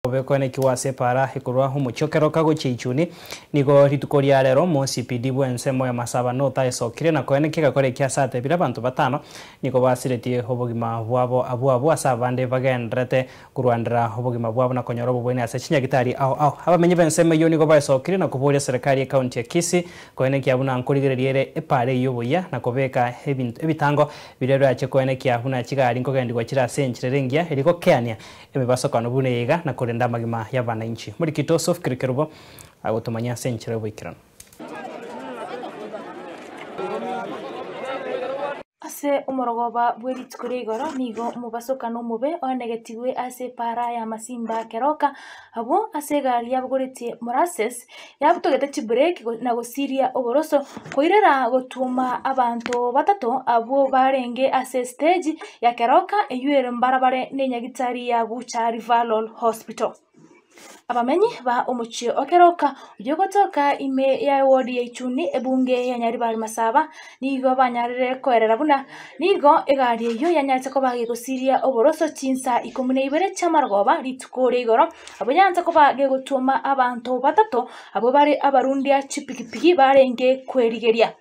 Obobe koenekigwa ase epaara ekorwa omochie o Keroka gochia Ichuni. Nigo rituko ria rero omo-OCPD bw'ensemo ya Masaba North aesokire na koenekia egekora eki ase atebire abanto batano nigo basiretie obogima bwabo abwo abwo ase abande bagendererete korwanera obogima bwabo na konyora obobueni ase chinyagitari ao ao. Abamenyi b'ensemo eyio nigo baesokire na koboria serikali y'ecounty ya Kisii koenekia buna nkorigereria ere epaara eyio buya na kobeka ebitango biria birache koenekia buna chigari nkogendigwa chire ase enchera ere engiya erio gokeania Emebasokano buna eye iga na korenda amagima y'abanainchi. Morikito Sophie Kerubo agotomanyia ase enchera y'oboikeranu. Ase omorogoba bwe rituko ria igoro nigo omobasokano omobe oenegetigwe ase epaara ya Masimba Keroka, abwo ase egari yabogoretie molasses yabutogete chibreki na gosiria oboroso, koirera gotwoma abanto batato abwo barenge ase estage ya Keroka eywo ere mbarabare nenyagitari ya Bucha Referral Hospital. Abamenyi ba omochie o Keroka oyio ogotoka ime ya eward ya Ichuni ebunge ya Nyaribari Masaba nigo banyarire koerera buna nigo egari eyio yanyarete koba gegosiria oboroso chinsa ikomi na ibere chi'amarogoba rituko ria igoro Abwo yancha koba gegotwoma abanto batato, abwo bare abarundia chipigipigi barenge kwerigeria.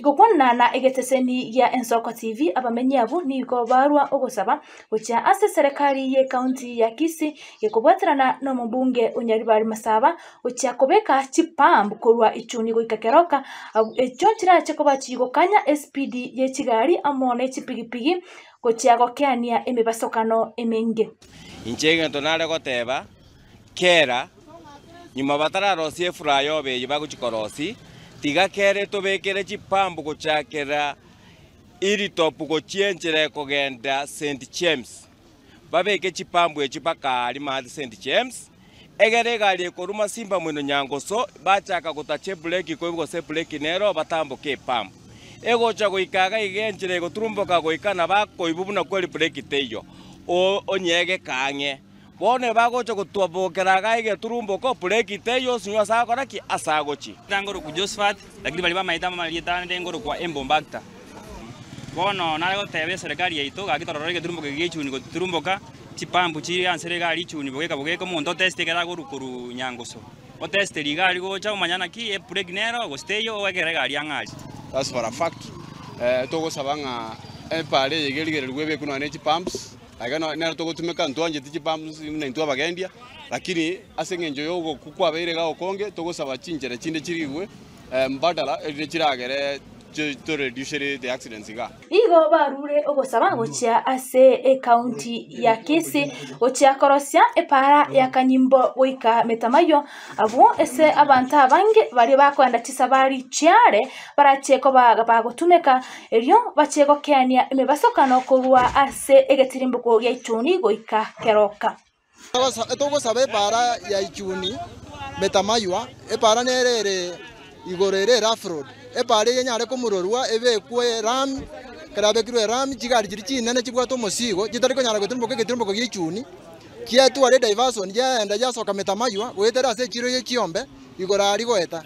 Gokwana na egeteseni gia Ensoko TV, abamenyi abwo nigo barwa ogosaba gochia ase eserekari y'ecounty ya Kisii gekobwaterana nomobunge o Nyaribari Masaba gochia kobeka chipump korwa Ichuni goika Keroka, echio chirache koba chigokanya espeed ye chigari amo ne chipigipigi gochia gokeania emebasokano emenge. Inche egento nare goteba, kera nyuma batararosia efurayoba eyio bagochia korosia, tiga kere tobekere chipambu gochakera Hilltop gochia enchera ekogenda St. James. Babeke chipambu echio mpaka aaria maate St. James, egere egari ekorwa Masimba moino Nyangoso, bachaka gotacha ebreki koigwa gose ebreki nero batamboke epambu. Egocha goika iga iga enchera egoturumboka goika nabo akoigwa buna kweri breki teiyo, onyegeke ang'e. Bono ebagocha gotwabokera iga egeturumboko, breki teiyo osinywe ase agokora ki? Ase agochia. Ngorokwa Josephat, lakini baria bamaete amarieta ande ngorokwa Embombacta. Bono nare goteba eserekari yaito gaki torore egeturumboka eke gia echuni goturumboka, chipampu chire ase iga richuni bogeka bogeka omonto otesete ekero akorwa korwa Nyangoso. Otesete rigari gocha omanya naki ebreki nero gose teiyo oegere egari ang'e aria. That's for a fact. Togosaba ng'a epaara eye iga erigererigwe ebekwe nonya ne chipumps, iga nero togotumeka ntwancheti chipumps buna intwe abagendia, lakini ase eng'encho ya ogokwa kwabeire iga okonge, togosaba chinchera chinde chirigwe mbadala erinde chiragere to reduce the accidents igaa. Nigo barure ogosaba gochia ase ecounty ya Kisii gochia korosia epaara ya Kanyimbo goika Metamaywa, abwo ase abanto abange baria bakoenda chisabari chiare barache koba bagotumeka erio bachie gokeania emebasokano korwa ase egetirimboko gia Ichuni goika Keroka. Togosaba epaara ya Ichuni Metamaywa, epaara nere ere igoro ere rough road, epaara eye enyare komororwa ebekwe erami, ekero yabekirwe erami chigari chiria chinene chibwate omosigo chitari konyara gotirimboka egetirimboko gia Ichuni, chiatwara ediversion chiaenda chiasoka Metamaywa goetera ase echiro ye chiombe igoro aria goeta,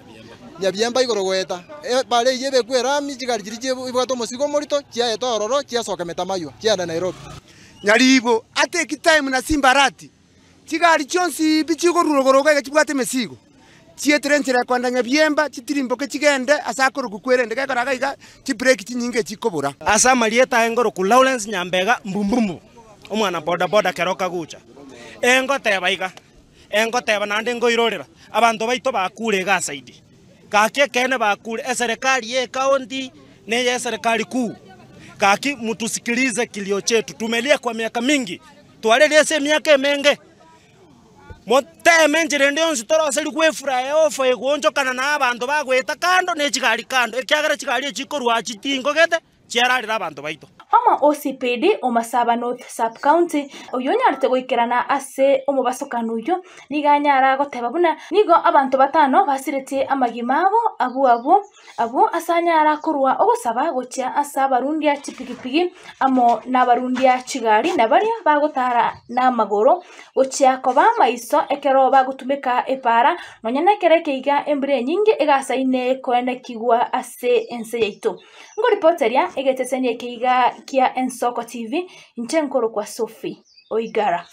Nyabiemba igoro goeta. Epaara eyio ebekwe erami chigari chiria chibwate omosigo omorito chiaeta ororo chiasoka Metamaywa chiaenda Nairobi. Nyaribo, ate Kitaimu na Simbarati, chigari chionsi pi chikorwa rogoro iga iga chibwate emesigo, chietere enchera ekoenda Nyabiemba, chitirimboke chigende ase akorokwa kwerende gekora iga iga chibreki chinyinge chikobora. Ase amarieta aye ngorokwa Lawrence Nyambega Mbumbumbu, omwana boda boda keroka gocha. Engoteba iga, engoteba naende nkoirorera, abanto baito bakure iga asaidi. Gaki ekeene bakure, eserekari ye ecounty na eye eserekari kuu. Gaki mutusikilize kilio chetu, tumelia kwa miaka mingi, twareria ase emiaka emenge. Moteeme enchera ende yonsi toroserigwe efura eye ofa egoonchokana na abanto bagoeta kando ne chigari kando, ekiagera chigari echi chikorwa chitingogete. chiararire abanto baito. Omo OCPD o Masaba North Sub-County, oyio onyarete goikerana ase omobasokano oyio, nigo anyara goteba buna nigo abanto batano basiretie amagima abo abwo abwo abwo ase anyara korwa ogosaba gochia ase abarundia chipigipigi amo nabarundia chigari na baria bagotara namagoro gochia koba amaiso ekero bagotumeka epaara nonya nekero eke iga embura enyinge egasaine koenekigwa ase ense yaito. Ngoripoteria egeteseni eke iga kia Ensoko TV, inche nkorokwa Sophie Oigara.